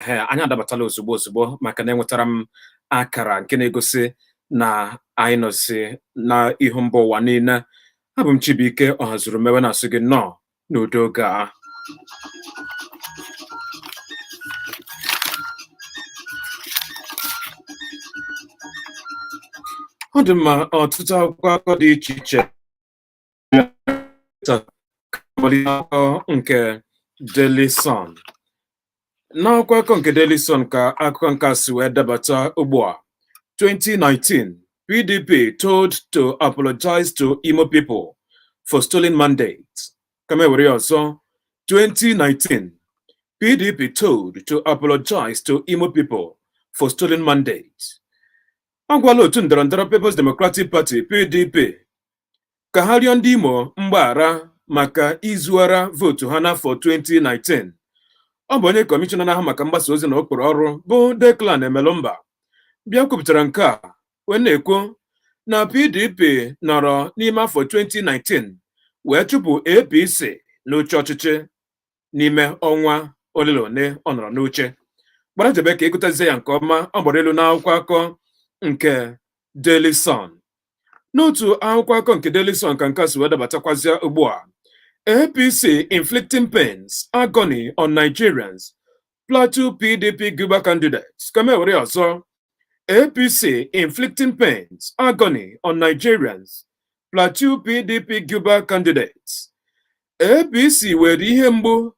Ehe, anyị adabatala ozugbo ozugbo maka na enwetara m akara nke na-egosi na anyị nọzi na ihu mba ụwa niile. Abụ m Chibuike Ọhazurumewe na-asị gị nnọọ n'udo oge a. Ọ dị mma, ọtụtụ akwụkwọ akụkọ dị iche iche akụkọ nke Daily Sun. N'akwụkwọ akụkọ nke Daily Sun ka akụkọ nke a si wee dabata ugbu a. 2019, PDP told to apologize to Imo people for stolen mandate. Ka m ewere ya ọzọ. 2019, PDP told to apologize to Imo people for stolen mandate. A gwala otu ndọrọndọrọ People's Democratic Party, PDP, ka ha rịọ ndị Imo mgbaghara maka izuara vootu ha n'afọ 2019. Ọ bụ onye kọmishọna na-ahụ maka mgbasa ozi na ụkpụrụ ọrụ bụ Declan Emelumba bịa kwupụtara nke a, wee na-ekwu na PDP nọrọ n'ime afọ 2019 wee chụpụ APC n'oche ọchịchị n'ime ọnwa ole na ole ọ nọrọ n'oche. Gbara jebe ka ịgụtazie ya nke ọma. Ọ gbara elu n'akwụkwọ akụkọ nke Daily Sun. N'otu akwụkwọ akụkọ nke Daily Sun ka nke a si wee dabatakwazịa ugbu a. APC inflicting pains, agony on Nigerians, Plateau PDP guber candidates. Ka m ewere ya ọzọ. APC inflicting pains, agony on Nigerians, Plateau PDP guber candidates. APC were ihe mgbu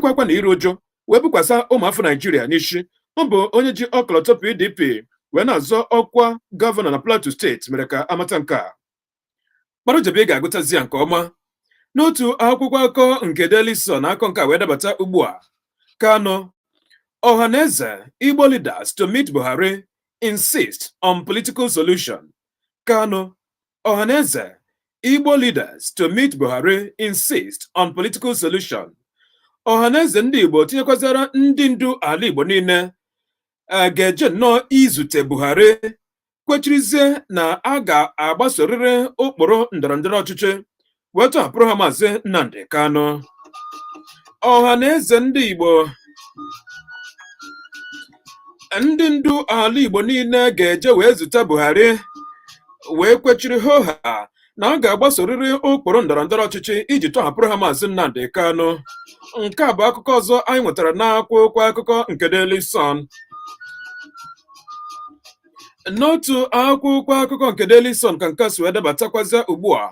ịkwa akwa na iru ụjụ wee bukwasa ụmụafọ Naijiria n'isi. Ọ bụ onye ji ọkọlọtọ PDP wee na-azọ ọkwa gọvanọ na Plateau steeti mere ka amata nke a. Kpara jebe, ị ga-agụtazi ya nke ọma n'otu akwụkwọ akụkọ nke Daily Sun. Akụkọ nke a wee dabata ugbu a. Kanu, Ohanaeze Igbo leaders to meet Buhari, insist on political solution. Kanu, Ohanaeze Igbo leaders to meet Buhari, insist on political solution. Ọhaneze ndị Igbo tinyekwazara ndị ndu ala Igbo niile ga-eje nnọọ izute Buhari, kwechirizie na a ga-agbasorịrị ụkpụrụ ndọrọndọrọ ọchịchị wee tọhapụrụ ha Maazị Nnamdi Kanu. Ọhaneze ndị Igbo, ndị ndu ala Igbo niile ga-eje wee zute Buhari, wee kwechiri hoha na a ga-agbasorịrị ụkpụrụ ndọrọndọrọ ọchịchị iji tọhapụrụ ha Maazị Nnamdi Kanu. Nke a bụ akụkọ ọzọ anyị nwetara n'akwụkwọ akụkọ nke Daily Sun. N'otu akwụkwọ akụkọ nke Daily Sun ka nke a si wee dabatakwazịa ugbu a.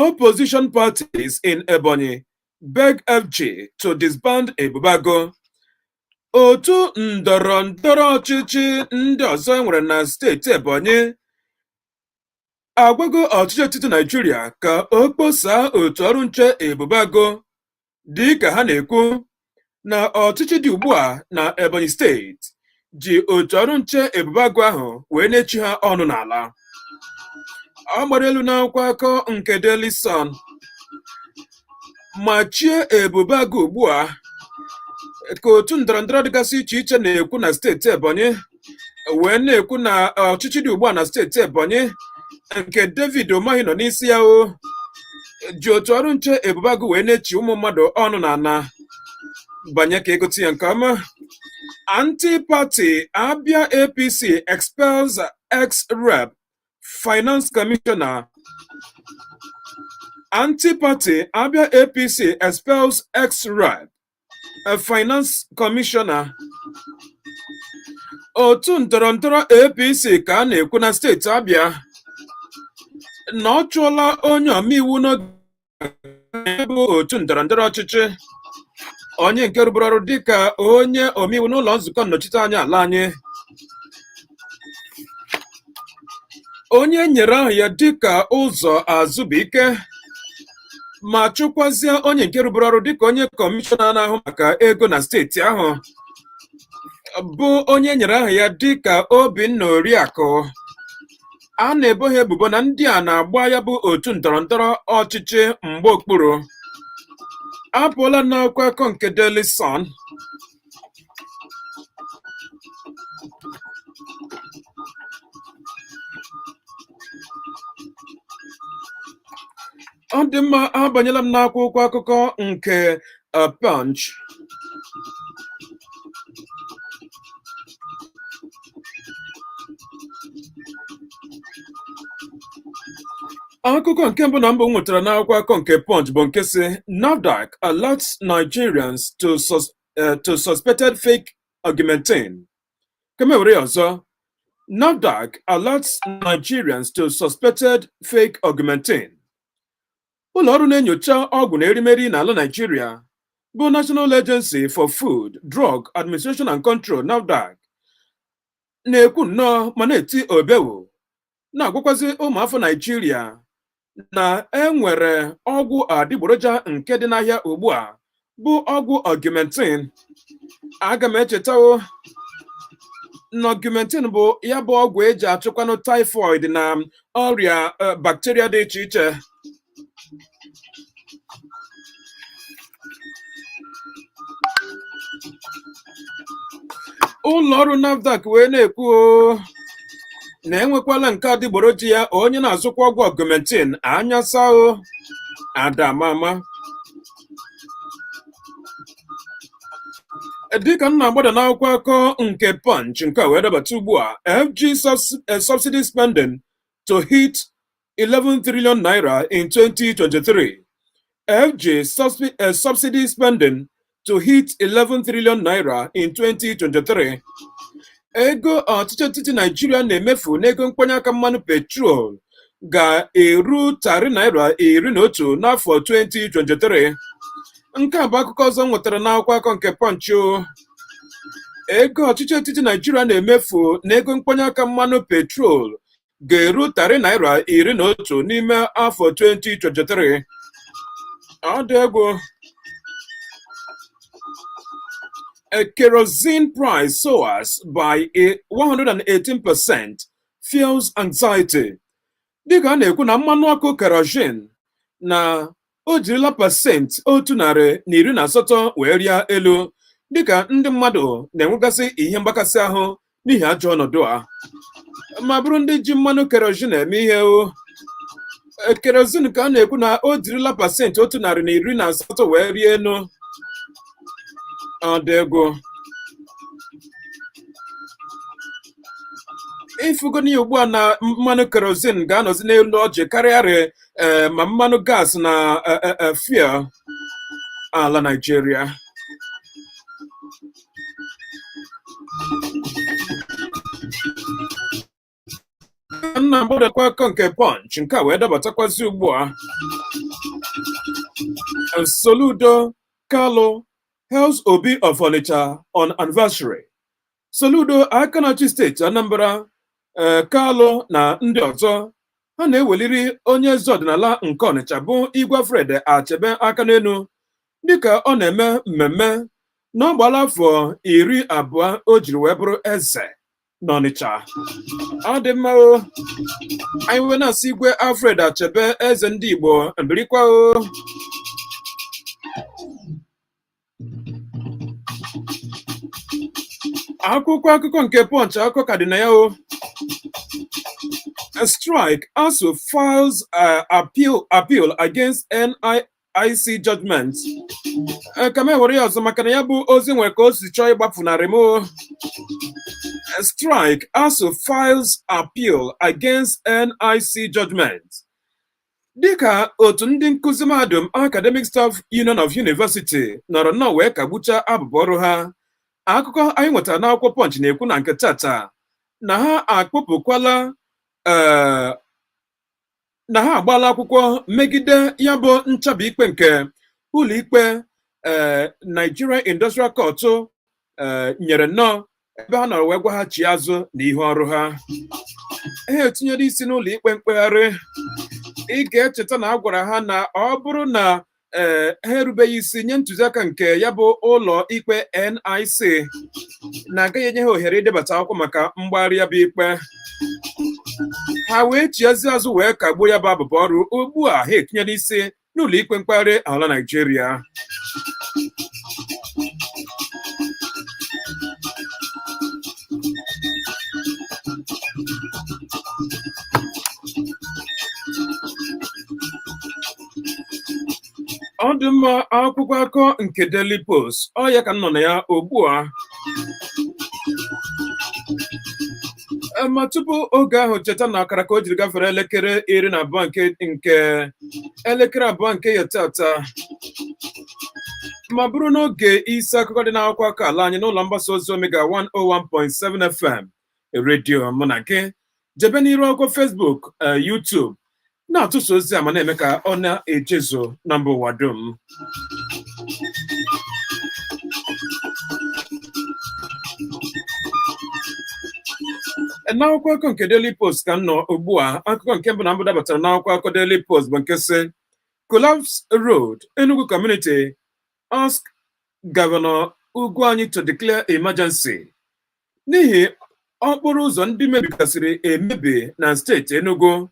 Opposition parties in Ebonyi beg FG to disband Ebubeagu. Otu ndọrọ ndọrọ ọchịchị ndị ọzọ e nwere na steeti Ebonyi agwago ọchịchị etiti Naijiria ka o kposaa otu ọrụ nche Ebubeagu, dị ka ha na-ekwu na ọchịchị dị ugbu a na Ebonyi steeti ji otu ọrụ nche Ebubeagu ahụ wee na-echi ha ọnụ n'ala. Ọ gbara elu n'akwụkwọ akụkọ nke Daily Sun. Machie Ebubeagu ugbu a, ka otu ndọrọndọrọ dịgasị iche iche na-ekwu na steeti Ebonyi, wee na-ekwu na ọchịchị dị ugbu a na steeti Ebonyi nke David Umahi nọ n'isi ya o ji otu ọrụ nche Ebubeagu wee na-echi ụmụ mmadụ ọnụ na ana. Banye ka ịgụta ya nke ọma. Anti-party Abia APC expels ex-rep finance commissioner. Anti-party Abia APC expels ex-rep finance commissioner. Otu ndọrọ ndọrọ APC ka a na-ekwu na steeti Abia na ọ chụọla onye omeiwu n'oge bụ otu ndọrọ ndọrọ ọchịchị, onye nke rụburu ọrụ dịka onye omeiwu n'ụlọ nzukọ nnọchiteanya ala anyị, onye nyere aha ya dịka Ụzọ Azụbụike, ma chụkwazie onye nke rụburu ọrụ dịka onye kọmishọna na-ahụ maka ego na steeti ahụ, bụ onye nyere aha ya dịka Obinna Oriakụ. A na-ebo ha ebubo na ndị a na-agba ya bụ otu ndọrọndọrọ ọchịchị mgbe okpuru. Apụọla n'akwụkwọ akụkọ nke Daily Sun. Ọ dị mma, abanyela m n'akwụkwọ akụkọ nke Punch. Akụkọ nke mbụ na mbụ m nwetara n'akwụkwọ akụkọ nke Punch bụ nke si NAFDAC alerts Nigerians to suspected fake Augmentin. Ka m were ya ọzọ, NAFDAC alerts Nigerians to suspected fake Augmentin. Ụlọ ọrụ na-enyocha ọgwụ na erimeri n'ala Nigeria bụ National Agency for Food, Drug Administration and Control, NAFDAC, na-ekwu nnọọ ma na-eti obewu, na-agwakwazi ụmụafọ Naijiria na e nwere ọgwụ adịgboroja nke dị n'ahịa ugbu a bụ ọgwụ Augmentin. Aga m echetawo na Augmentin bụ ya bụ ọgwụ eji achụkwanụ typhoid na ọrịa bakteria dị iche iche. Ụlọ ọrụ NAFDAC wee na-ekwu na enwekwala nke adịgboroja ya, onye na-azụkwa ọgwụ Augmentin anya sao ada ama ama. Dịka m na-agbada n'akwụkwọ akụkọ nke Punch nke a wee dabata ugbu a, FG subsidy spending to hit 11 trillion naira in 2023. FG subsidy spending to hit 11 trillion naira in 2023. Ego ọchịchị etiti Naijiria na-emefu n'ego mkpanye aka mmanụ petrol ga-eru tarị naira 11 n'afọ 2023. Nke a bụ akụkọ ọzọ m nwetara n'akwụkwọ akụkọ nke Punch o. Ego ọchịchị etiti Naijiria na-emefu n'ego mkpanye aka mmanụ petrol ga-eru tarị naira 11 n'ime afọ 2023. Ọ dị egwu. A kerosene price soars by a 118% fuels anxiety. Dịka a na-ekwu na mmanụ ọkụ kerosene na o jirila 118% wee rịa elu, dịka ndị mmadụ na-enwegasị ihe mgbakasị ahụ n'ihi ajọ ọnọdụ a, ma bụrụ ndị ji mmanụ kerosene eme ihe o. Kerosene ka a na-ekwu na o jirila 118% wee rie elu. Ọ dị egwu. Ịfụgo n'ihe ugbu a na mmanụ kerosene ga-anọzi n'elu ọjị karịarị ma mmanụ gas na fuel ala Naịjirịa. Nna mgbadakwa akụkọ nke Punch nke a wee dabatakwazi ugbu a. Soludo Kalu hails Obi of Onitsha on anniversary. Soludo, aka na-achị steeti Anambra, Kalu na ndị ọzọ ha na-eweliri onye eze ọdịnala nke Ọnịcha bụ Igwe Alfred Achebe aka n'elu, dịka ọ na-eme mmemme na ọ gbala afọ 20 o jiri wee bụrụ eze n'Ọnịcha. Ọ dị mma o. Anyị wee na-asị Igwe Alfred Achebe, eze ndị Igbo, mbirikwa o. Akwụkwọ akụkọ nke Punch, akụkọ ka dị na ya o. A strike ASUU files appeal against NIC judgment. Ka m ewere ya ọzọ, maka na ya bụ ozi nwere ka o si chọọ ịgbafunarị m o. Strike ASUU files appeal against NIC judgment. Dịka otu ndị nkụzi mahadum Academic Staff Union of University nọrọ nnọọ wee kagbuchaa abụbọ ọrụ ha, akụkọ anyị nwetara n'akwụkwọ Punch na-ekwu na nke tata na ha akpụpụkwala na ha agbaala akwụkwọ megide ya bụ nchabi ikpe nke ụlọikpe Nigeria Industrial Court nyere nnọọ, ebe ha nọrọ wee gwa ha chi azụ na ihu ọrụ ha. Ha etinyere isi n'ụlọ ikpe mkpegharị. Ị ga-echeta na a gwara ha na ọ bụrụ na ha erubeghị isi nye ntụziaka nke ya bụ ụlọ ikpe NIC, na agaghị enye ha ohere idebata akwụkwọ maka mgbagharị ya bụ ikpe. Ha wee chiazie azụ wee kagbuo ya bụ abụbọ ọrụ. Ugbu a ha etinyela isi n'ụlọ ikpe mkpegharị ala Naịjirịa. Ọ dị mma, akwụkwọ akụkọ nke Daily Post, ọ ya ka m nọ na ya ugbu a. Ma tupu oge ahụ, cheta na ọkara ka o jiri gafere elekere 12 nke elekere 2 nke ya tata, ma bụrụ n'oge isi akụkọ dị n'akwụkwọ akụkọ ala anyị n'ụlọ mgbasa ozi Omega 101.7 FM, redio mụ na gị. Jebe n'iru akwụkwọ Facebook, YouTube, na-atụsa ozi a ma na-eme ka ọ na-ejezo na mba ụwa dum. N'akwụkwọ akụkọ nke Daily Post ka m nọ ugbu a. Akụkọ nke mbụ na mbụ dabatara n'akwụkwọ akụkọ Daily Post bụ nke sị, "Collapse Road, Enugu Community ask Governor Ugwuanyi to declare emergency." N'ihi okporo ụzọ ndị mebigasịrị emebi na steeti Enugu,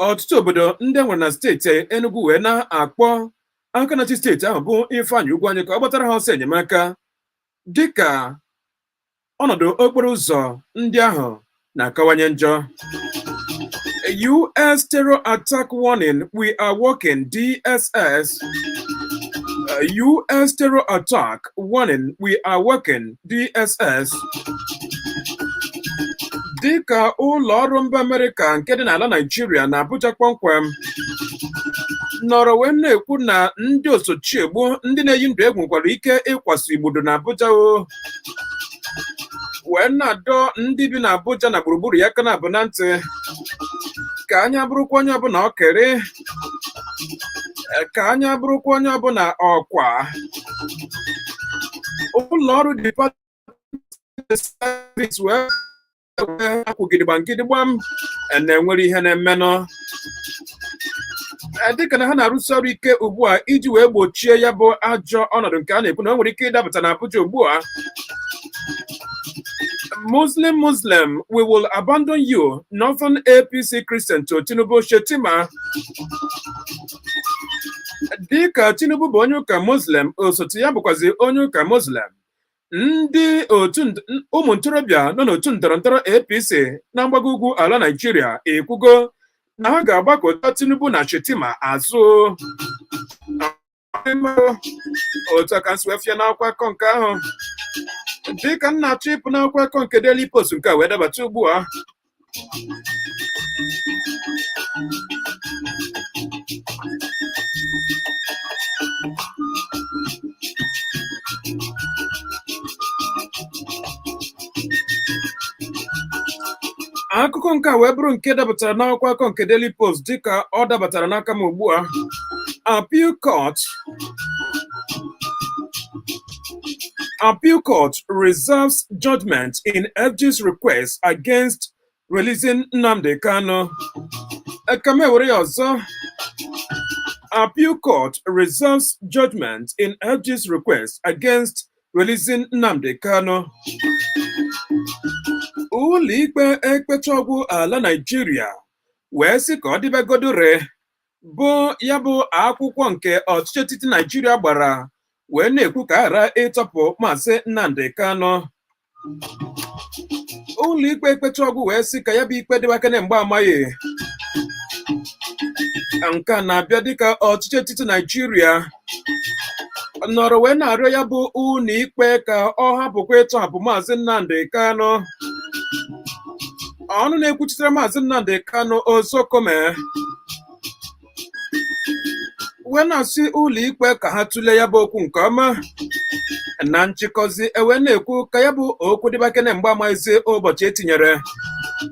ọtụtụ obodo ndị nwere na steeti Enugu wee na-akpọ aka na-achị steeti ahụ bụ Ifeanyị Ugwuanyi ka ọ gbatara ha ọsọ enyemaka, dịka ọnọdụ okporo ụzọ ndị ahụ na-akawanye njọ. "US terror attack warning, we are working, DSS." "US terror attack warning, we are working, DSS." Dịka ụlọ ọrụ mba Amerịka nke dị n'ala Naịjirịa na Abuja kpọmkwem nọrọ wee na-ekwu na ndị osochiegbu ndị na-eyi ndụ egwu nwekwara ike ịkwaso igbudo na Abuja, o wee na-adọ ndị bi na Abuja na gburugburu ya aka na abụ na ntị ka anya bụrụkwa onye ọbụla ọkere, ka anya bụrụkwa onye ọbụla ọkwa. Ụlọ ọrụ Department Service wee akwụ gidigbam gidigbam na-enwere ihe na-emenụ, dịka na ha na-arụsi ọrụ ike ugbu a iji wee gbochie ya bụ ajọ ọnọdụ nke a na-ekwu na o nwere ike ịdapụta na Abuja ugbu a. "Muslim, Muslim, we will abandon you, Northern APC Christian to Tinubu, Shetima." Dịka Tinubu bụ onye ụka Muslim, osote ya bụkwazi onye ụka Muslim, ndị otu ụmụ ntorobịa nọ n'otu ndọrọndọrọ APC na mgbago ugwu ala Naịjirịa ekwugo na ha ga-agbakọta Tinubu na Shetima azụ. Otu a ka nsi wee fịa n'akwụkwọ akụkọ nke ahụ. Dịka m na-achọ ịpụ n'akwụkwọ akụkọ nke Daily Post, nke a wee dabata ugbu a. Akụkọ nke a wee bụrụ nke dabatara n'akwụkwọ akụkọ nke Daily Post dịka ọ dabatara n'aka m ugbu a. Appeal court reserves judgment in FG's request against releasing Nnamdi Kanu. Ka m ewere ya ọzọ. Appeal court reserves judgment in FG's request against releasing Nnamdi Kanu. Ụlọikpe ekpecha ọgwụ ala Naịjirịa wee sị ka ọ dịbegodore bụ ya bụ akwụkwọ nke ọchịchị etiti Naịjirịa gbara wee na-ekwu ka a ghara ịtọpụ Maazị Nnamdi Kanu. Ụlọikpe ekpecha ọgwụ wee sị ka ya bụ ikpe dịwakene mgbe amaghị. Nke a na-abịa dịka ọchịchị etiti Naịjirịa nọrọ wee na-arịọ ya bụ ụlọ ikpe ka ọ hapụkwa ịtọhapụ Maazị Nnamdi Kanu. Ọnụ na-ekwuchitere Maazị Nnamdi Kanu, Ozokome, wee na-asị ụlọ ikpe ka ha tụlee ya bụ okwu nke ọma. Na nchịkọzi, ewee na-ekwu ka ya bụ okwu dịbakene mgbe amaghịzi ụbọchị etinyere.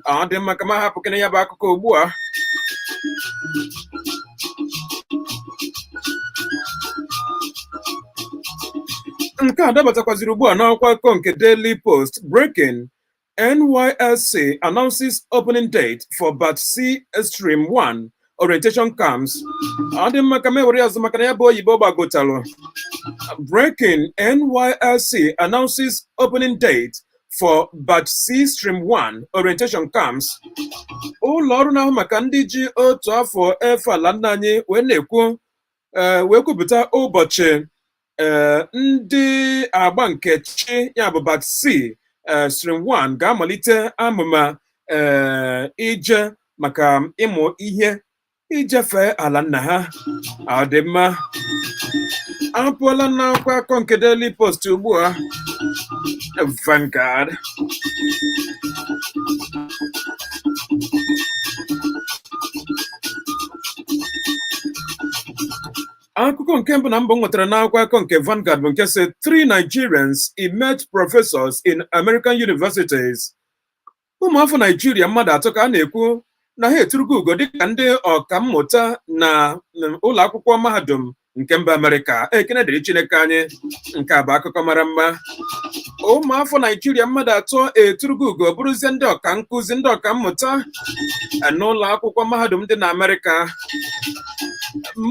Ọ dị mma, ka m hapụkene ya bụ akụkọ ugbu a. Nke a dabatakwaziri ugbu a n'akwụkwọ akụkọ nke Daily Post. Breaking: NYSC announces opening date for Batch C Stream 1 orientation camps. Ọ dị mma, ka m ewere ya ọzọ maka na ya bụ oyibo gbagotalụ. Breaking: NYSC announces opening date For Batch C Stream 1 orientation camps. Ụlọ ọrụ na-ahụ maka ndị ji otu afọ efe ala nna anyị wee na-ekwu, wee kwupụta ụbọchị ndị agba nke chi ya bụ Batch C Stream 1 ga-amalite amụma ije maka ịmụ ihe ijefe ala nna ha. Ọ dị mma, apụọla n'akwụkwọ akụkọ nke Daily Post. Ugbu a, Vanguard. Akụkọ nke mbụ na mbụ m nwetara n'akwụkwọ akụkọ nke Vanguard bụ nke sị, "Three Nigerians emerge professors in American universities." Ụmụafọ Naijiria mmadụ atọ ka a na-ekwu na ha eturugo ugo dịka ndị ọkammụta na ụlọ akwụkwọ mahadum nke mba Amerịka. Ekene dịrị Chineke anyị, nke a bụ akụkọ mara mma. Ụmụafọ Naijiria mmadụ atọ eturugo ugo bụrụzie ndị ọka nkụzi, ndị ọka mmụta n'ụlọ akwụkwọ mahadum dị na Amerịka.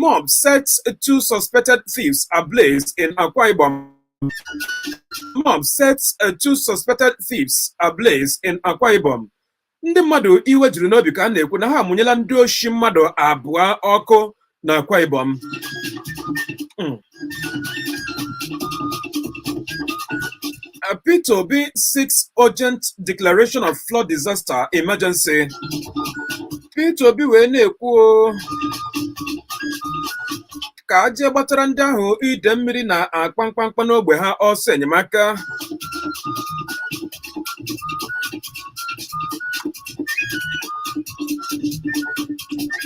Mob sets two suspected thieves ablaze in Akwa Ibom. Mob sets two suspected thieves ablaze in Akwa Ibom. Ndị mmadụ iwe juru n'obi ka a na-ekwu na ha amụnyela ndị oshi mmadụ abụọ ọkụ na Akwa Ibom. Peter Obi seeks urgent declaration of flood disaster emergency. Peter Obi wee na-ekwu ka a jee gbatara ndị ahụ ide mmiri na-akpa mkpamkpa n'ogbe ha ọsọ enyemaka.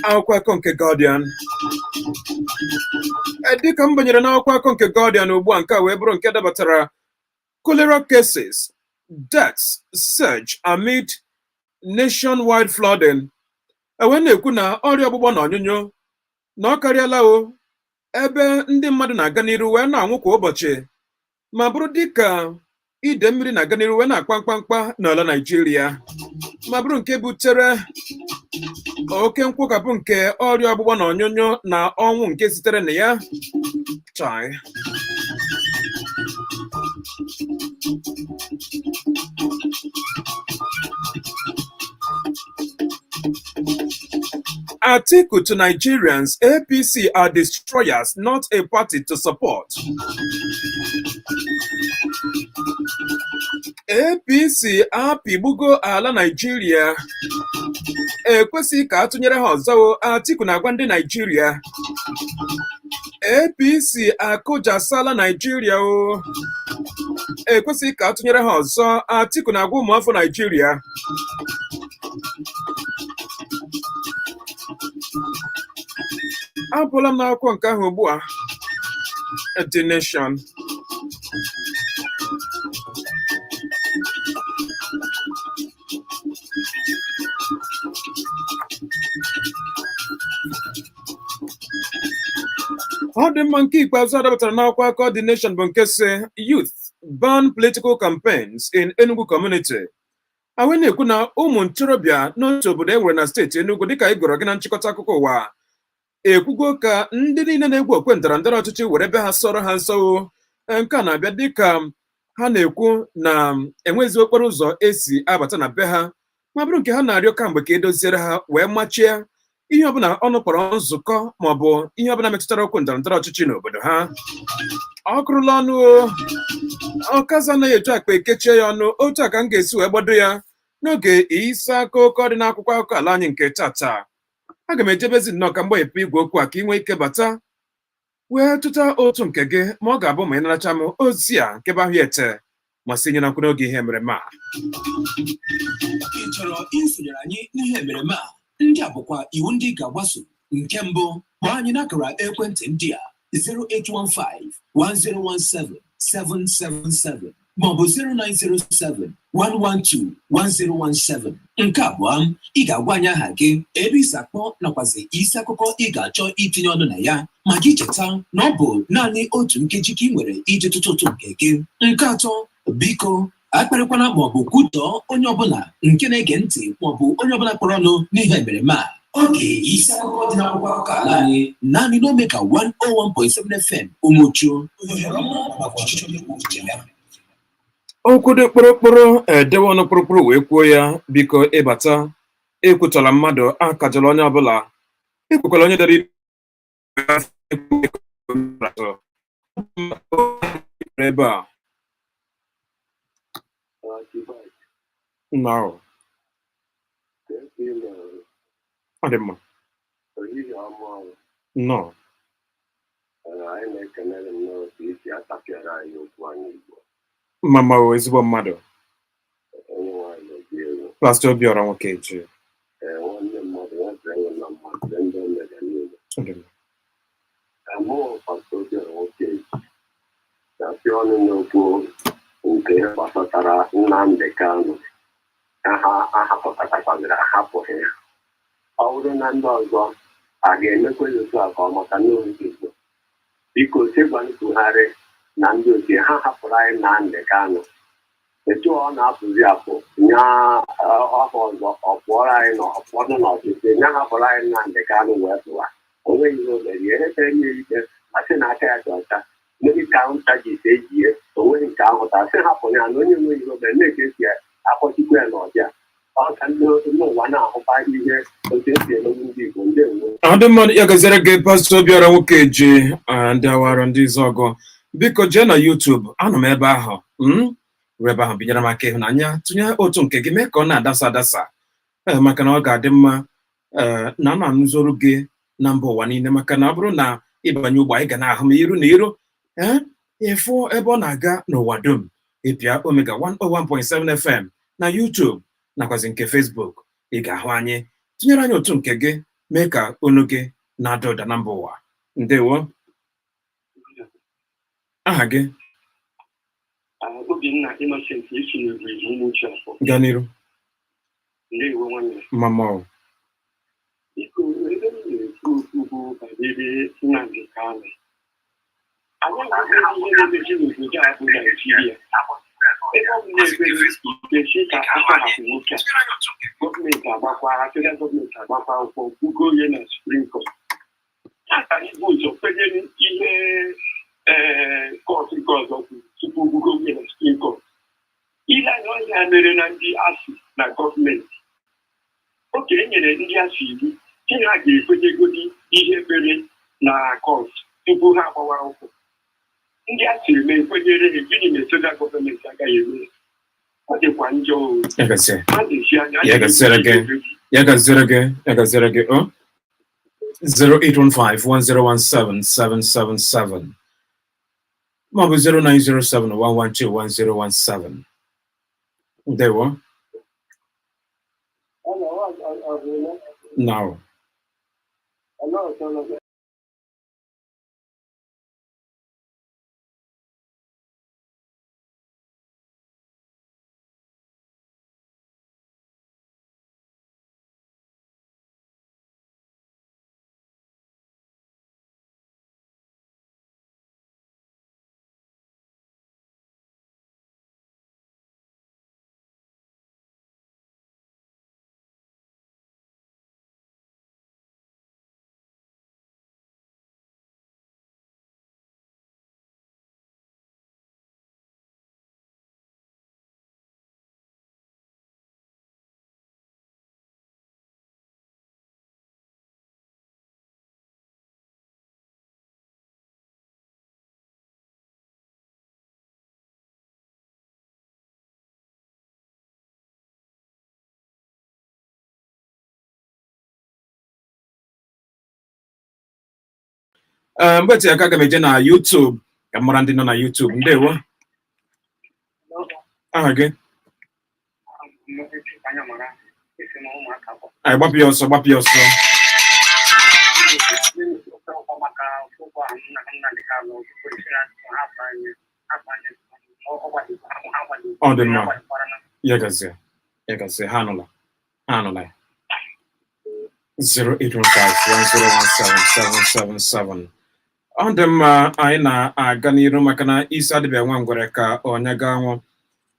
Akwụkwọ akụkọ nke Guardian. Dịka m banyere n'akwụkwọ akụkọ nke Guardian ugbu a, nke a wee bụrụ nke dabatara: "Cholera cases, deaths surge amid nationwide flooding." Ewee na-ekwu na ọrịa ọgbụgbọ na ọnyụnyụ na ọ karịala o, ebe ndị mmadụ na-aga n'iru wee na-anwụ kwa ụbọchị, ma bụrụ dịka ide mmiri na-aga n'iru wee na-akpa mkpamkpa n'ala Naịjirịa, ma bụrụ nke butere oke nkwokapụ nke ọrịa ọgbụgbọ na ọnyụnyụ na ọnwụ nke sitere na ya. Chai. Atiku to Nigerians, "APC are destroyers, not a party to support." APC apịgbugo ala Nigeria, ekwesịghị ka atụnyere ha ọzọ, Atiku na-agwa ndị Naijiria. APC akụjasala Naijiria o, ekwesịghị ka atụnyere ha ọzọ, Atiku na-agwa ụmụafọ Naijiria. Apụla m n'akwụkwọ nke ahụ. Ugbu a, The Nation. Ọ dị mma, nke ikpeazụ adabatara n'akwụkwọ akụkọ The Nation bụ nke si, "Youth ban political campaigns in Enugu community." Awe na-ekwu na ụmụ ntorobịa n'otu obodo e nwere na steeti Enugu, dịka ị gụrụ gị na nchịkọta akụkọ ụwa, ekwugo ka ndị niile na-egwu okwe ndọrọ ndọrọ ọchịchị were ebe ha sọrọ ha nsọ. Nke a na-abịa dịka ha na-ekwu na enwezi okporo ụzọ esi abata na be ha, ma bụrụ nke ha na-arịọ kamgbe ka edoziere ha, wee machie ihe ọbụla ọnụ kpọrọ nzukọ maọbụ ihe ọbụla metụtara okwu ndọrọ ndọrọ ọchịchị n'obodo ha. Ọ kụrụla ọnụ o, ọkaza anaghị eju akpa ekechie ya ọnụ. Otu a ka m ga-esi wee gbado ya n'oge isi akụkọ dị n'akwụkwọ akụkọ ala anyị nke tata. Aga m ejebezi nnọọ ka mgbanyepụ igwe okwu a ka ị nwee ike bata wee tụta otu nke gị, ma ọ ga-abụ ma ị naracha m ozi a nke bụ ahụ ete ma si nye na nkwụ n'oge ihe mere ma. Ị chọrọ isonyere anyị n'ihe emereme a? Ndị a bụkwa iwu ndị ị ga-agbaso. Nke mbụ, kpọọ anyị n'akara ekwentị ndị a: 0815 1017 777 maọbụ 0907 112 1017. Nke abụọ, ị ga-agwa anyị aha gị, ebe isi akpọ, nakwazi isi akụkọ ị ga-achọ itinye ọnụ na ya, ma gị cheta na ọ bụ naanị otu nkeji ka ị nwere iji tụtụ ụtụ nke gị. Nke atọ, biko akparịkwana maọbụ kwutọọ onye ọbụla nke na-ege ntị maọbụ onye ọbụla kpọrọ ọnụ n'ihe emereme a. Oge isi akụkọ dị n'akwụkwọ akụkọ ala anyị, naanị n'Omega 101.7 FM, Umuchu. Ohere ọma maka ọchịchị onye kwuo uche ya. Okwu dị kpụrụkpụrụ edewe ọnụ kpụrụkpụrụ wee kwuo ya. Biko, ịbata, ekwutọla mmadụ, akajọla onye ọbụla, ekwekwala onye dara ebe a nna ahụ. Ọ dị mma. Nnọọ. Anyị na-ekenere nnọọ ka esi atapịara anyị okwu anyị Igbo. Mama o, ezigbo mmadụ. Onye nwaanyị na-ebi elu. Pastọ Obiọra nwoke ji. Ee, nwanne mmadụ ya dịrị na mmadụ ndị omega niile. Ọ dị mma. Ka mụ, Pastọ Obiọra nwoke ji, ga-apịa ọnụ n'okwu nke gbasatara Nnamdi Kanu ka ha ahapụtakwaziri ahapụghị ya. Ọ bụrụ na ndị ọzọ a ga-emekwa ya otu a ka ọ maka n'oge Igbo, biko sigwanụ Buhari na ndị otu ha hapụrụ anyị Nnamdi Kanu etu ọ na-apụzi apụ nya ọha ọzọ, ọ pụọrọ anyị na ọ pụọnụ n'ọchịchị, nya hapụrụ anyị Nnamdi Kanu wee pụwa. O nweghị ihe o mere ya elekere nye ikpe ma sị na aka ya dị ọcha. Ndị ka charges ejie, o nweghị nke ahụta. Sị hapụ ya na onye nweghị ihe o mere na-eke esi akpọchikwa ya n'ọbịa. Ọ ka ndị ụwa na-ahụkwa ihe otu esi emegbu ndị Igbo. Ndị nwe. Ọ dị mma, ya gazere gị, Pastọ Obiọra nwoke ji. Ndị awara ndị ọgọ, biko jee na YouTube, anọ m ebe ahụ ruo ebe ahụ, binyere m aka ịhụnanya, tụnye otu nke gị, mee ka ọ na-adasa adasa, ee, maka na ọ ga-adị mma, ee, na a na-anụzoro gị na mba ụwa niile, maka na ọ bụrụ na ịbanye ụgbọ, anyị ga na-ahụ m iru na iru, ee, ịfụ ebe ọ na-aga n'ụwa dum. Ịpịa Omega 101.7 FM na YouTube nakwazi nke Facebook, ị ga-ahụ anyị. Tụnyere anyị otu nke gị, mee ka olu gị na-ada ụda na mba ụwa. Ndewo. Aha gị? Obinna Innocent esi n'Ebiri Ụmụuche afọ. Gaa n'iru. Ndewo, nwanne. Mama o. Biko, ebe m na-ekwu okwu bụ banyere Nnamdi Kanu. Anyị ahụghị ihe na-emezi n'obodo a bụ Naijiria. Ebe ọ bụ na-ekpere ikpe si ka a tọhapụ nwoke a, gọọmenti agbakwa, federal gọọmenti agbakwa akwụkwọ bugo ya na Supreme Court. Ha kara ibu ụzọ kwenyere ihe ee court nke ọzọ kwuru tupu bugo ya na Supreme Court. Ile anya ọhịa mere na ndị asị na gọọmenti oke e nyere ndị asị iwu si ha ga-ekwenyegodi ihe mere na court tupu ha agbawa akwụkwọ. Ndị asị eme ekwenyere ha, gịnị na federal gọọmenti agaghị eme ya? Ọ dịkwa njọ o. Ya gazie. Ha na-esi anya. Ya gaziere gị. Ya gaziere gị, ya gaziere gị o. 08151017777 maọbụ 09071121017. Ndewo. Now. Ee, mgbe tinye aka, aga m eje na YouTube ka m mara ndị nọ na YouTube. Ndewo. Aha gị? Anyị gbapụ ya ọsọ, gbapụ ya ọsọ. Maka ụgwọ ahụ Nnamdi Kanu Ọ dị mma. Ya gazie, ya gazie. Ha anụla, ha anụla ya. 08151017777. Ọ dị mma, anyị na-aga n'iru maka na isi adịbịa nwa ngwere ka ọnya ga anwụ.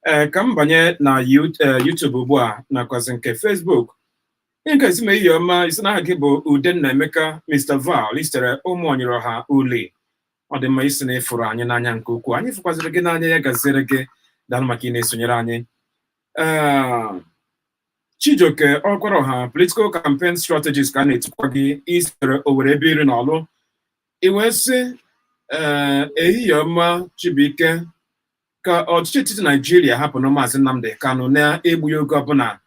Ee, ka m banye na YouTube ugbu a nakwazi nke Facebook. Ihe nke esi ma iyi ọma isi na aha gị bụ Udenna Emeka Mr. Val isitere ụmụ onyere ọha uli. Ọ dị mma, isi na ịfụrụ anyị n'anya nke ukwuu, anyị fụkwaziri gị n'anya. Ya gaziere gị. Daalụ maka ị na-esonyere anyị. Ee, Chijioke Ọkwaraọha, political campaign strategist, ka a na-etukwa gị isere Owere ebe iri na ọlụ i wee sị, ee, ehihie ọma Chibuike. Ka ọchịchị etiti Naijiria hapụ na Maazị Nnamdi Kanu na-egbughị oge ọbụla.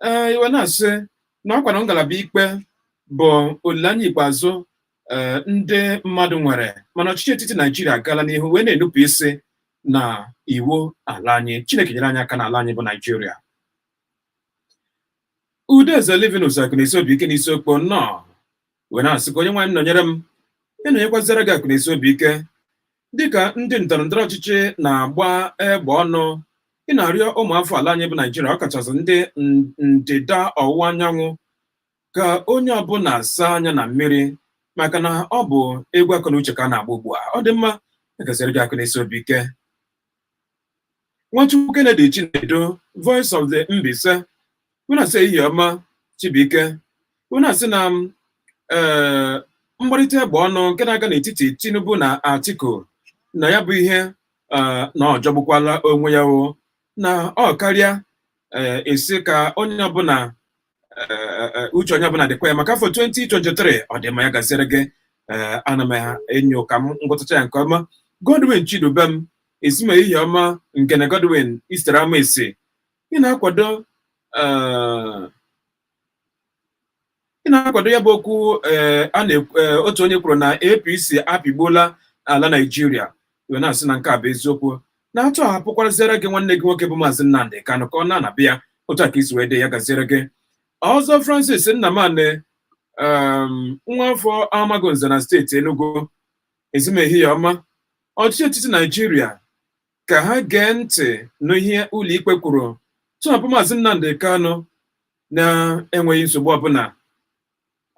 Ee, iwe na-asị na ọkwa na ngalaba ikpe bụ olileanya ikpeazụ ee ndị mmadụ nwere, mana ọchịchị etiti Naijiria agaala n'ihu wee na-enupụ isi na iwu ala anyị. Chineke nyere anyị aka n'ala anyị bụ Naijiria. Udeze Livinus Akụnesi obi ike n'isi okpo nnọọ, wee na-asị ka onye nwaanyị m nọnyere m, ịnọnyekwazara gị, Akụnesi obi ike. Dịka ndị ndọrọ ndọrọ ọchịchị na-agba egbe ọnụ, ị na-arịọ ụmụafọ ala anyị bụ Naijiria, ọkachasị ndị ndịda ọwụwa anyanwụ, ka onye ọbụla saa anya na mmiri, maka na ọ bụ egwu akọ na uche ka a na-agba ugbu a. Ọ dị mma, egaziri gị, Akụ na-esi obi ike. Nwachukwu Kennedy Chinedu, Voice of the Mbaise, unu asị ehihie ọma Chibuike. Unu asị na ee mgbarịta egbe ọnụ nke na-aga n'etiti Tinubu na Atiku na ya bụ ihe na ọ jọgbukwala onwe ya o, na ọ karịa esi ka onye ọbụla uche onye ọbụla dịkwa ya maka afọ 2023. Ọ dị mma, ya gaziere gị. Ee, ana m enyo ka m ngwụtacha ya nke ọma. Godwin Chidubem ezima, ehihie ọma. Nke na Godwin istere ama esi ị na-akwado ya bụ okwu a na otu onye kwuru na APC apịgbuola ala Naijiria, wee na-asị na nke a bụ eziokwu, na-atụ ahapụkwaraziere gị nwanne gị nwoke bụ Maazị Nnamdị Kanụ ka ọ na-anabịa otu a ka isi wee dị. Ya gaziere gị. Ọzọ, Francis Nnamani, nwa afọ Amagonze na steeti Enugu, ezimehihie ọma. Ọchịchị etiti Naijiria, ka ha gee ntị n'ihe ụlọikpe kwuru, tụhapụ Maazị Nnamdị Kanụ na-enweghị nsogbu ọbụla.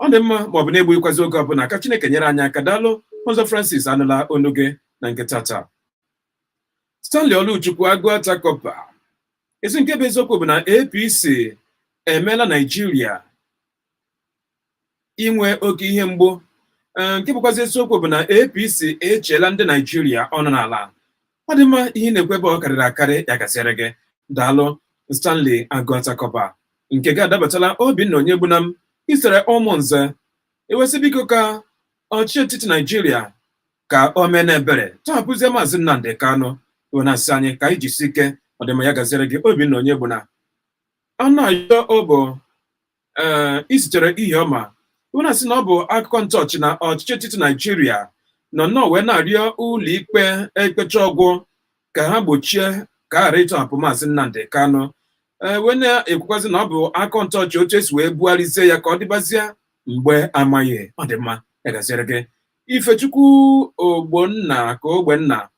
Ọ dị mma, ma ọ bụ na-egbughịkwazi oge ọbụla. Ka Chineke nyere anyị aka. Daalụ ọzọ, Francis, anụla onu gị na nke tata. Stanley Oluchukwu Agụata Kọpa ezi, nke bụ eziokwu bụ na APC emeela Naijiria inwe oke ihe mgbu. Nke bụkwazi eziokwu bụ na APC echeela ndị Naijiria ọnụ n'ala. Ọ dị mma, ihe na-ekwu ebe ọ karịrị akarị. Ya gaziere gị. Daalụ, Stanley Agụatakọba. Nke gị adabatala. Obinna Onyegbunam isere ụmụnze ewesị, biko, ka ọchịchị etiti Naijiria ka o mee n'ebere tọhapụzie Maazị Nnamdị Kanụ. Na-asị anyị ka anyị jisi ike. Ọdịmma, ya gaziere gị, Obinna Onyegbuna. Anụ ayọ obo ee isitere ihe ọma, na-asị na ọ bụ akụkọ ntọọchị na ọchịchị etiti Naijiria nọ nnọọ wee na-arịọ ụlọ ikpe ekpecha ọgwụ ka ha gbochie ka a ghara ịtọhapụ Maazị Nnamdị Kanụ, ee, wee na-ekwukwazi na ọ bụ akọ ntọọchị otu esi wee bugharịzie ya ka ọ dịbazie mgbe amaghị. Ọ dị mma, ya gaziere gị. Ifechukwu Ogbonna ka Ogbenna,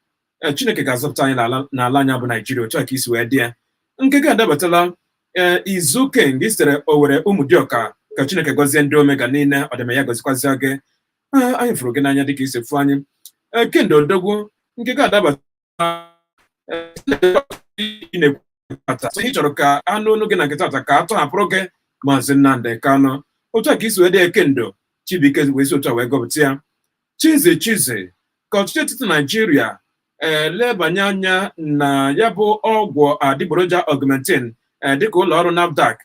Chineke ga-azọpụta anyị n'ala anyị bụ Naijiria. Otu a ka isi wee dị ya. Nke gị adabatala. Ee, Izu King sitere Owere Ụmụdịọka, ka Chineke gọzie ndị omega niile. Ọdịma, ya gọzikwazịa gị. Anyị fụrụ gị n'anya dịka isi fụ anyị. Ee, Kendo Odogwu, nke gị adabata. Ị chọrọ ka anụ olu gị na nke tata, ka a tọhapụrụ gị Maazị Nnamdị Kanụ. Otu a ka isi wee dị. Kendo Chibuike wee si otu a wee gọpụta ya. Chizi Chizi, ka ọchịchị etiti Naijiria elebanye anya na ya bụ ọgwụ adịgboroja Augmentin, dịka ụlọ ọrụ NAFDAC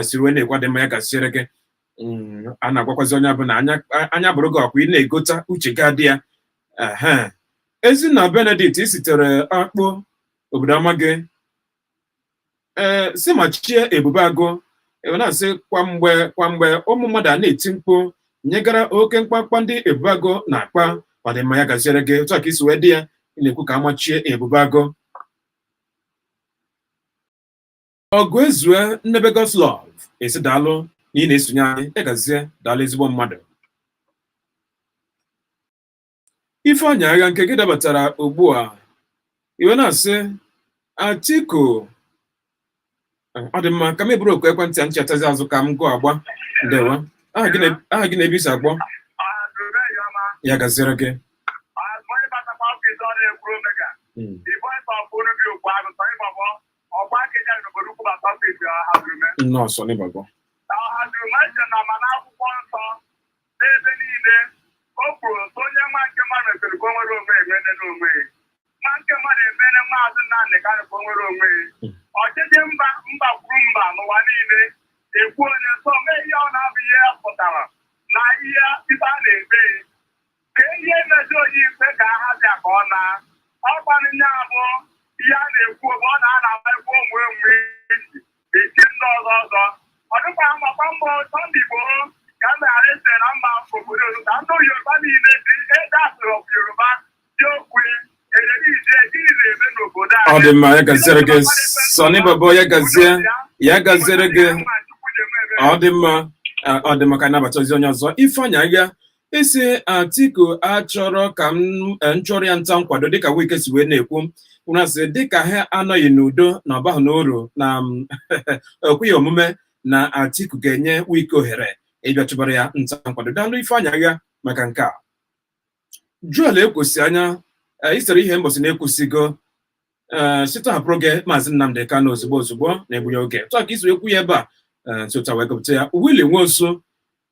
siri wee na-ekwa. Dị mma, ya gaziere gị. A na-agwakwazi onye bụ na anya bụrụ gị ọkwa ị na-egota uche gị adị ya. Ehe, Ezinna Benedict sitere Akpụ obodo ama gị, ee, si machie Ebube Agụ. Na-asị kwa mgbe kwa mgbe ụmụ mmadụ a na-eti mkpu nyegara oke mkpamkpa ndị Ebube Agụ na-akpa. Ọ dị mma, ya gaziere gị. Otu a ka isi wee dị ya. Ị na-ekwu ka amachie Ebube Agụ. Ọgụ ezue nnebe Godslove esi, daalụ na ị na-esonye anyị. Ya gazie, daalụ, ezigbo mmadụ. Ifeanyị Agha, nke gị dabatara ugbu a. Iwe na-asị Atiku, ọ dị mma, ka m eburu oku ekwentị a nchetazi azụ ka m gụọ agba. Ndewa, aha gị na ebe isi agbọ? Ya gaziere gị. Nnọọ, Sọnị Baba. Akwụkwọ nsọ n'ebe niile o kwuru sị onye nwa nke mmadụ mepere ka o nwere onwe emene n'onwe ya. Nwa nke mmadụ emere. Maazị Nnamdị Kanụ ka o nwere onwe ya. Ọchịchị mba mba kwuru mba n'ụwa niile ekwu onye sọ mee ihe ọ na-abụ ihe ya pụtara na ihe ibe a na-ekpe ka ihe mezi onye ikpe ka a hapịa ka ọ na ọkwanụ nya bụ ihe a na-ekwu bụ ọ na-ana ekwu onwe onwe isi echi ndị ọzọ ọzọ ọ dịkwa makwa mbọ Sunday Igboho ka m ghara ese na mba obodo ka ndị Yoruba niile dị ede asụrụ of Yoruba dị okwu erere ije gịnị na-eme n'obodo Ọ dị mma, ya gaziere gị. Sọnị Baba, ya gazie, ya gaziere gị. Ọ dị mma, ọ dị mma ka anyị nabata ozi onye ọzọ. Ifeanyị Agha isi Atiku achọrọ ka m nchọrọ ya nta nkwado dịka Wike si wee na-ekwu nwụrasị dịka ha anọghị n'udo na ọbahụ n'uru na okweghị omume na Atiku ga-enye Wike ohere ịbịa chụbara ya nta nkwado. Daalụ, Ifeanyị Agha, maka nke a. Joel Ekwusi anya isere ihe mbọsị na-ekwusigo ee site hapụrụ gị Maazị Nnamdi Kanu ozugbo ozugbo na-egbughị oge tụa ka isi wee kwu ya ebe a sota wee gụpụta ya. Willie Nwosu,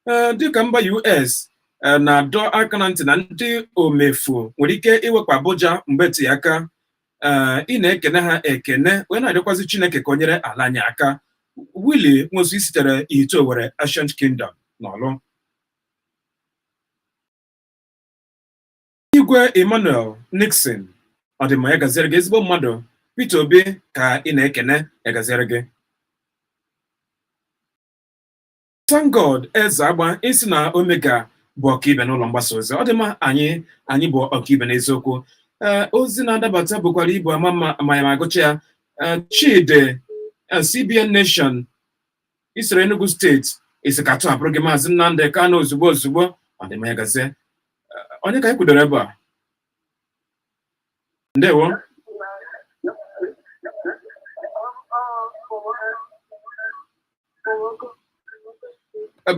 ee dịka mba US na-adọ aka na ntị na ndị omefu nwere ike iwekwa Abuja mgbe eti aka, ee ị na-ekene ha ekene wee na-arịọkwazi Chineke ka o nyere ala anyị aka. Willie Nwosu sitere Ihite Owerri, Ancient Kingdom n'Ọlụ. Igwe Emmanuel Nixon, ọ dị mma, ya gaziere gị, ezigbo mmadụ. Peter Obi ka ị na-ekene, ya gaziere gị. Thank God Eze Agba isi na Omega bụ ọkaibe n'ụlọ mgbasa ozi. Ọ dị mma, anyị bụ ọkaibe n'eziokwu. Ee, ozi na-adabata bụkwara ibu ama mma ma ya ma agụcha ya. Chidi, CBN Nation isere Enugu Steeti isi ka tọhapụrụ gị Maazị Nnamdi Kanu ozugbo ozugbo. Ọ dị mma, ya gazie. Onye ka anyị kwudoro ebe a? Ndewo.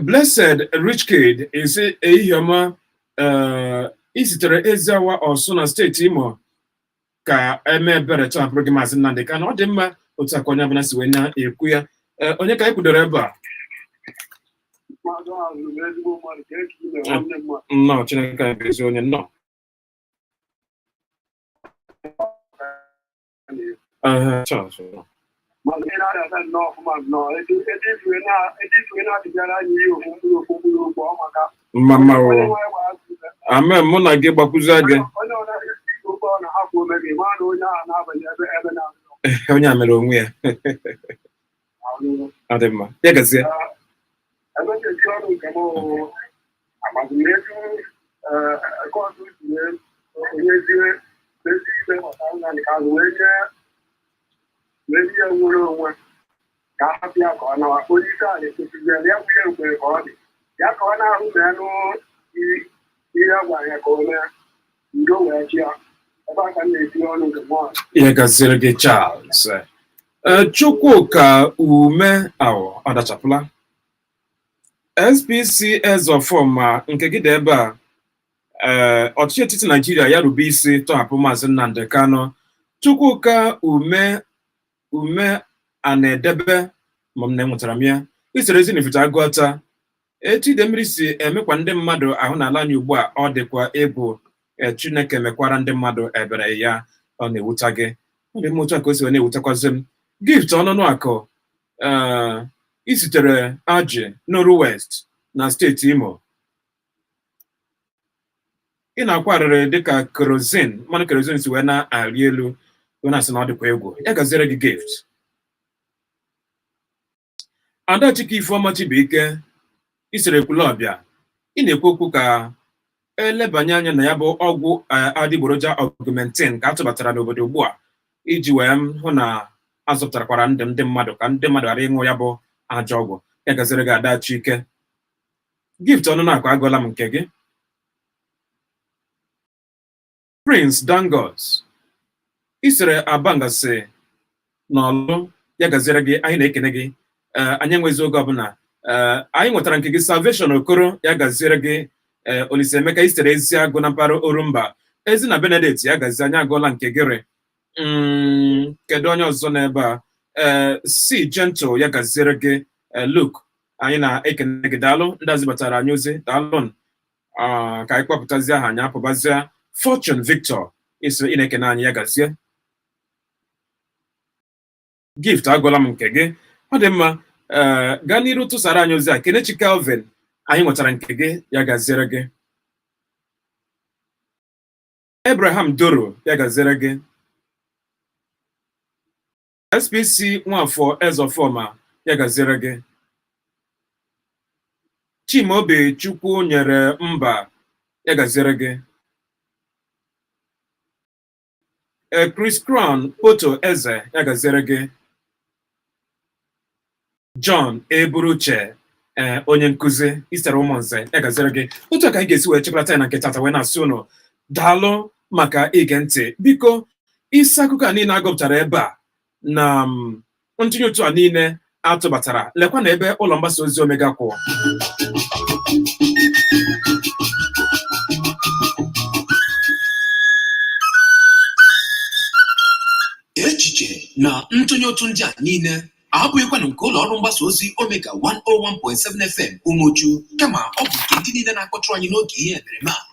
Blessed Rich Kid isi ehihie ọma, isitere Eziawa Ọsụ na steeti Imo ka eme ebere tọhapụrụ gị Maazị Nnamdi Kanu. Ọ dị mma, otu aka onye ọbụla si wee na-ekwu ya. Onye ka anyị kwudoro ebe a? Nnọọ, Chineke anyị bụ ezi onye. Nnọọ. Charles. Mma mma o. Amen, mụ na gị gbakwuzie gị. Onye a mere onwe ya. Ọ dị mma. Ya gazie. Ka a hapụ ya ka ọ nawa onye isi ala ekwesịghị ya kwụ ya mgbe ka ọ dị ya ka ọ na-ahụ na anụ ihe a gwara ya ka o mee ndo wee chịa ebe aka na-eti ọnụ nke mmụọ. Ya gaziere gị, Charles. Chukwuka Ume ahụ ọ dachapụla. SPC Ezọfọma nke gị dị ebe a. Ee, ọchịchị etiti Naijiria ya rube isi tọhapụ Maazị Nnamdi Kanu. Chukwuka Ume Ume a na-edebe ma m na-enwetara m ya isere ezi n'ifite agụata etu ide mmiri si emekwa ndị mmadụ ahụ n'ala anyị ugbu a, ọ dịkwa egwu. Chineke mekwara ndị mmadụ ebere ya. Ọ na-ewuta gị? Ọ dị mma, otu a ka o si wee na-ewutakwazi m. Gift ọnụnụ akụ, ee isitere Ajị n'Oru West na steeti Imo, ị na-akwa arịrị dịka kerosene, mmanụ kerosene si wee na-arị elu, wee na-asị na ọ dịkwa egwu. Ya gaziere gị, Gift. Adachike Ifeọma Chibuike isere Ekwulọbịa, ị na-ekwu okwu ka elebanye anya na ya bụ ọgwụ adịgboroja Augmentin ka a tụbatara n'obodo ugbu a iji wee hụ na azọpụtarakwara ndụ ndị mmadụ, ka ndị mmadụ ghara ịṅụ ya bụ ajọ ọgwụ. Ya gaziere gị, Adachike. Gift ọnụnụ akụ, agụọla m nke gị. Prince Dangos isere Abangasị n'Ọlụ, ya gaziere gị, anyị na-ekene gị. Anyị enwezi oge ọbụla. Anyị nwetara nke gị. Salvation Okoro, ya gaziere gị. Olise Emeka isere Eziagụ na mpaghara Orumba, Ezi na Benedict, ya gazie, anyị agụọla nke gị rị. Kedu onye ọzọ n'ebe a? Ee, si Gentle, ya gaziere gị. Luke, anyị na-ekene gị, daalụ. Ndị azibatara anyị ozi, daalụ. Ka anyị kpọpụtazie aha anyị apụbazie. Fortune Victor iso ị na-ekene anyị, ya gazie. Gift, agụla m nke gị. Ọ dị mma. Ee, gaa n'iru tụsara anyị ozi a. Kenechi Kelvin, anyị nwetara nke gị, ya gaziere gị. Abraham Doro, ya gaziere gị. SPC Nwafọ Ezofọma, ya gaziere gị. Chimaobi Chukwu nyere mba, ya gaziere gị. Chris Crown Poto Eze, ya gaziere gị. John Eburuche, ee, onye nkụzi istere ụmụnze, ya gaziere gị. Otu a ka anyị ga-esi wee chịkọta ya na nke tata, wee na-asị ụnụ daalụ maka ige ntị. Biko, isi akụkọ a niile agụpụtara ebe a na ntụnye ụtụ a niile atụbatara, lekwa na ebe ụlọ mgbasa ozi Omega kwụ. Echiche na ntụnye ụtụ ndị a niile abụghịkwanụ nke ụlọ ọrụ mgbasa ozi Omega 101.7 FM Umuchu, kama ọ bụ nke ndị niile na-akpọtụrụ anyị n'oge ihe emereme a.